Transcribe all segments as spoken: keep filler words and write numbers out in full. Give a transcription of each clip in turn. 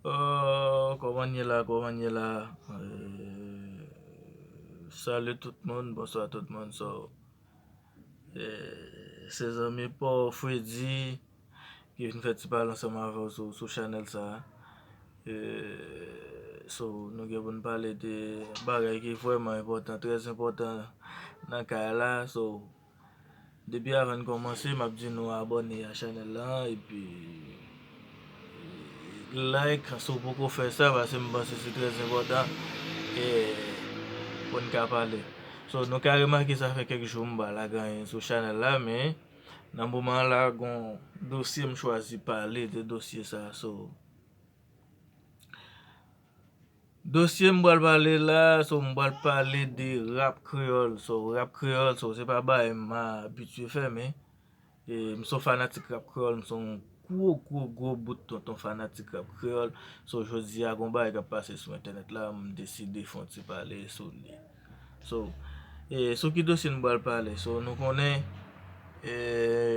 Oh, kòman ye la, kòman ye la? Eh, salut tout moun, bonsoir tout moun. So, eh, se zanmi pa w Freddy ki vin fè ti pale ansanm avè w sou, sou chanèl sa. Eh, so, nou gen pou n pale de bagay ki vrèman enpòtan, trè enpòtan nan kay la. So, depi avan n kòmanse, m ap di nou abòne a chanèl la, epi like si w poko fè sa, paske m panse se trè enpòtan e pou n ka pale. So, nou ka remake sa fè kèk jou m pa lage anyen sou chanèl la, men nan moman la, gon dosye m chwazi pale de dosye sa. So, dosye m pral pale la, so m pral pale de rap kreyòl. So, rap kreyòl, so, se pa bagay m abitye fè, men e, m se yon fanatik rap kreyòl, m se yon gwo, gwo, gwo bout tonton fanatik rap kreyòl. So, jodi a, gon bagay k ap pase sou entènèt la, m deside fè yon ti pale sou li. So, e, sou ki dosye n pral pale? So, nou konnen, e,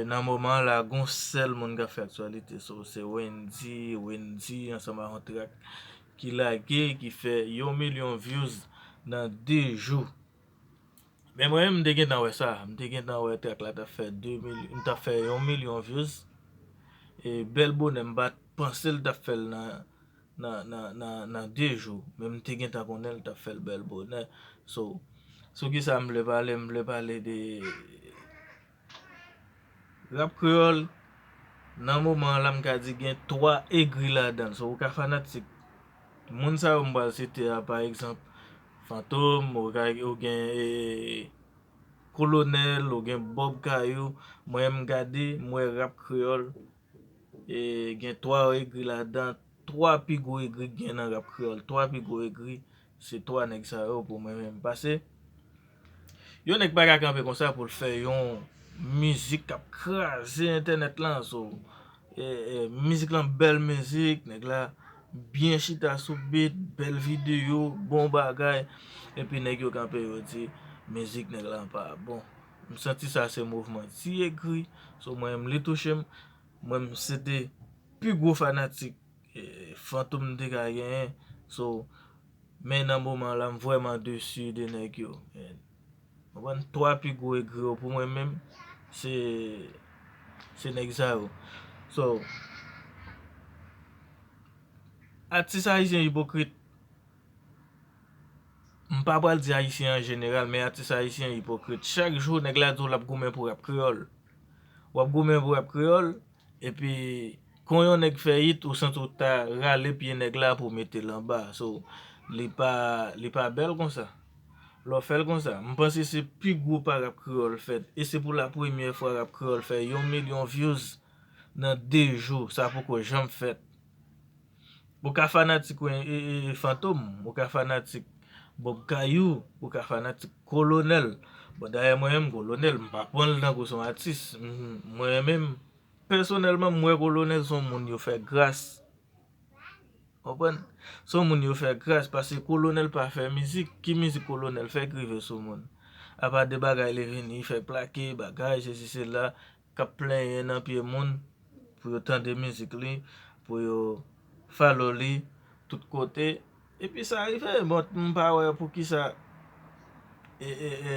nan moman la, gon sèl moun k ap fè aktyalite. So, se Wendyy, Wendyy ansanm ak yon trak ki lage, ki fè yon milyon views nan de jou. Men mwen menm, m te gentan wè sa. M te gentan wè trak la t ap fè de milyon, t ap fè yon milyon views. E bèl bonè, m pa t panse l t ap fè l nan, nan, nan, nan, nan de jou. Men m te gentan konnen l t ap fè l bèl bonè. So, sou ki sa m vle pale? M vle pale de rap kreyòl. Nan moman an la, m ka di gen twa egri ladan l. So, ou ka fanatik moun sa yo m pral site a, pa egzanp, Fantom, ou ka, ou gen, e, Kolonèl, ou gen Bob Kayou. Mwen, m gade, m wè rap kreyòl, e, gen twa egri ladan, twa pi gwo egri k gen nan rap kreyòl, twa pi gwo egri, se twa nèg sa yo pou mwen menm. Pase, yon nèg pa ka kanpe konsa pou l fè yon mizik k ap kraze entènèt lan. So, e, e, mizik lan bèl mizik, nèg la byen chita sou beat, bèl videyo, bon bagay. Epi nèg yo kanpe, yo di mizik nèg lan pa bon. M santi sa se mouvman ti egri. So, mwen menm, li touche m. Mwen menm, se te pi gwo fanatik, e, Fantom m te ka genyen. So, men nan moman la, m vrèman desi de nèg yo. Konprann? Twa pi gwo egri yo pou mwen menm, se, se nèg sa yo. So, atis ayisyen ipokrit. M pa pral di ayisyen an jeneral, men atis ayisyen ipokrit. Chak jou, nèg la di w l ap goumen pou rap kreyòl. W ap goumen pou rap kreyòl, epi kon yon nèg fè hit, ou santi w ta rale pye nèg la pou w mete l anba. So, li pa, li pa bèl konsa. Lè w fè l konsa, m panse se pi gwo pa rap kreyòl fèt. E se pou la premyè fwa rap kreyòl fè yon milyon views nan de jou. Sa poko janm fèt. Ou ka fanatik, e, e, e, Fantom, ou ka fanatik Bob Kayou, ou ka fanatik Kolonèl. Bon, dayè, mwen menm, Kolonèl, m pa pran l tankou se yon atis. M, mwen menm, pèsonèlman, m wè Kolonèl se yon moun yo fè gras. Konprann? Se yon moun yo fè gras, paske Kolonèl pa fè mizik. Ki mizik Kolonèl fè k rive sou moun? Apa de bagay li vini, fè plake, bagay, sesi, sela, k ap plenyen nan pye moun pou yo tande mizik li, pou yo follow li tout kote. Epi sa rive, bon, m pa wè poukisa, e, e, e,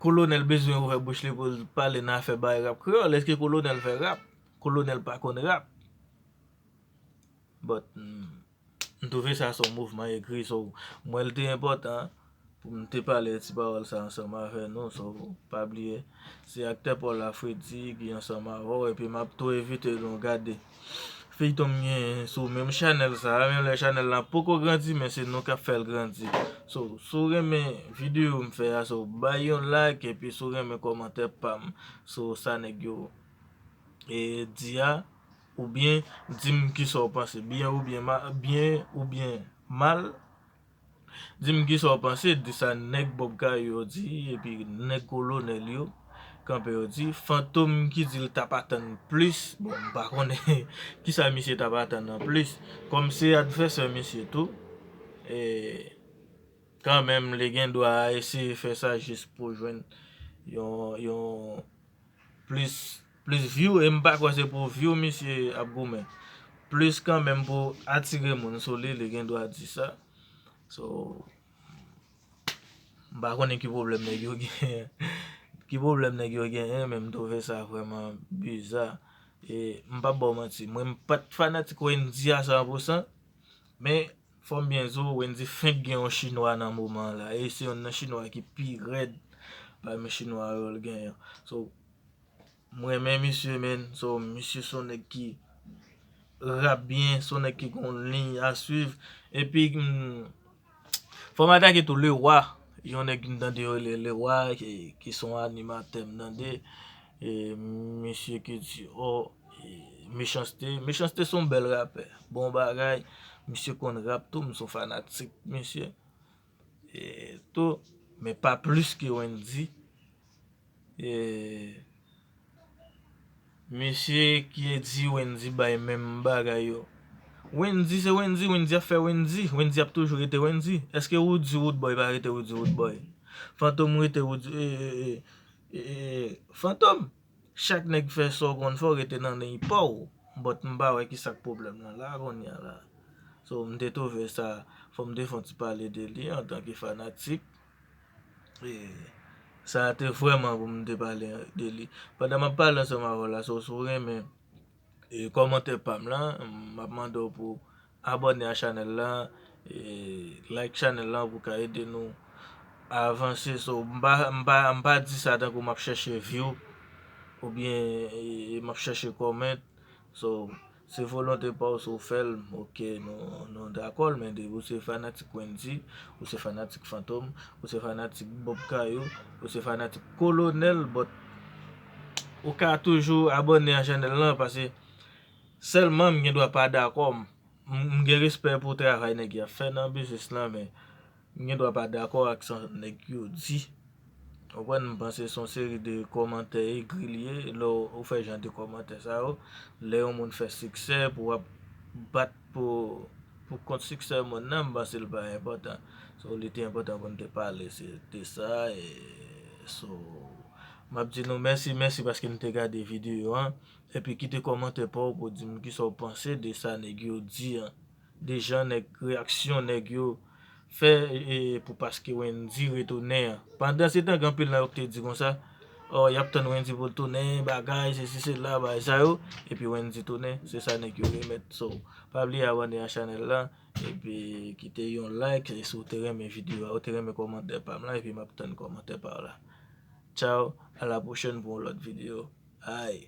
Kolonèl bezwen ouvè bouch li pou l pale nan afè bay rap kreyòl. Èske Kolonèl fè rap? Kolonèl pa konn rap. But, mm, m twouve sa se yon mouvman egri, so, m wè l te enpòtan pou m te pale ti pawòl sa ansanm avè nou, so, pa bliye, se aktè pa w la Freddy ki ansanm avè w, epi m ap tou envite nou gade feyton m gen sou menm chanèl sa, menm lè chanèl la poko grandi, men se nou k ap fè l grandi. So, si w renmen videyo m fè a, so, bay yon like, epi si w renmen kòmantè pa m sou sa nèg yo, e, di a, oubyen di m kisa w panse, byen oubyen ma-, byen oubyen mal. Di m kisa w panse de sa nèg Bob Kayou yo di, epi nèg Kolonèl yo kanpe yo di. Fantom ki di l t ap atann plis, bon, m pa konnen kisa misye t ap atann an plis. Kòm se advèsè misye tou, e, kanmenm, li gen dwa eseye fè sa jis pou jwenn yon, yon plis, plis view, e m pa kwè se pou view misye ap goumen. plis kanmenm pou atire moun sou li, li gen dwa di sa. So, m pa konnen ki pwoblèm nèg yo genyen. Ki pwoblèm nèg yo genyen, men m twouve sa vrèman biza. E m p ap ba w manti, mwen m pa t fanatik Wendyy a san pou san, men fò m byen di w, Wendyy fenk gen yon chinwa nan moman an la. E se yonn nan chinwa ki pi rèd pami chinwa yo l genyen. So, m renmen misye, men. So, misye se yon nèg ki rap byen, se yon nèg ki gon liy a swiv. Epi, mm, fò m atake tou Lewa, yon nèg m tande yo rele Lewa, ki, ki se yon animatè m tande. E, misye ki di, o, e, Mechanste. Mechanste se yon bèl rapè. Bon bagay. Misye konn rap tou, m se yon fanatik misye. E, tou, men pa plis ke Wendyy. E, misye ki di Wendyy bay menm bagay yo. Wendyy se Wendyy, Wendyy ap fè Wendyy, Wendyy ap toujou rete Wendyy. Èske Roody Roodboy pa rete Roody Roodboy? Fantom rete Roody, e, e, e, e, e, Fantom. Chak nèg fè sa w konn fè, w rete nan liy pa w. But m pa wè ki sa k pwoblèm nan la kounye a la. So, m te twouve sa, fò m te fè yon ti pale de li antanke fanatik. E sa te vrèman pou m te pale de li. Pandan m ap pale ansanm avè w la, so, si w renmen, e, kòmantè pa m lan, m ap mande w pou abòne a chanèl la, e, like chanèl la pou ka ede nou avanse. So, m pa, m pa, m pa di sa tankou m ap chèche view oubyen, e, m ap chèche comment. So, se volonte pa w si w fè l, ok, nou, nou dakò l, men depi w se fanatik Wendyy, ou se fanatik Fantom, ou se fanatik Bob Kayou, ou se fanatik Kolonèl, but ou ka toujou abòne a chanèl lan, paske sèlman m gen dwa pa dakò, m, m gen respè pou travay nèg y ap fè nan biznis lan, men m gen dwa pa dakò ak sa nèg yo di. Ou konprann, m panse se yon seri de kòmantè egri li ye, lè w, ou fè jan de kòmantè sa yo, lè yon moun fè siksè pou w ap bat pou, pou kont siksè moun nan, m panse l pa enpòtan. So, li te enpòtan pou n te pale se, de sa, e, so, m ap di nou mèsi, mèsi paske n te gade videyo an, epi kite kòmantè pa w pou di m kisa w panse de sa nèg yo di an. De jan nèg, reyaksyon nèg yo fè, e, pou paske Wendyy retounen an. Pandan se tan, gen anpil nan yo ki te di konsa, o, y ap tann Wendyy pou l tounen, bagay, sesi, sela, bagay sa yo, epi Wendyy tounen, se sa nèg yo remèt. So, pa bliye abòne a chanèl la, epi kite yon like, e si w te renmen videyo a, ou te renmen kòmantè pa m la, epi m ap tann kòmantè pa w la. Tchao, a la pwochèn pou yon lòt videyo. Ay.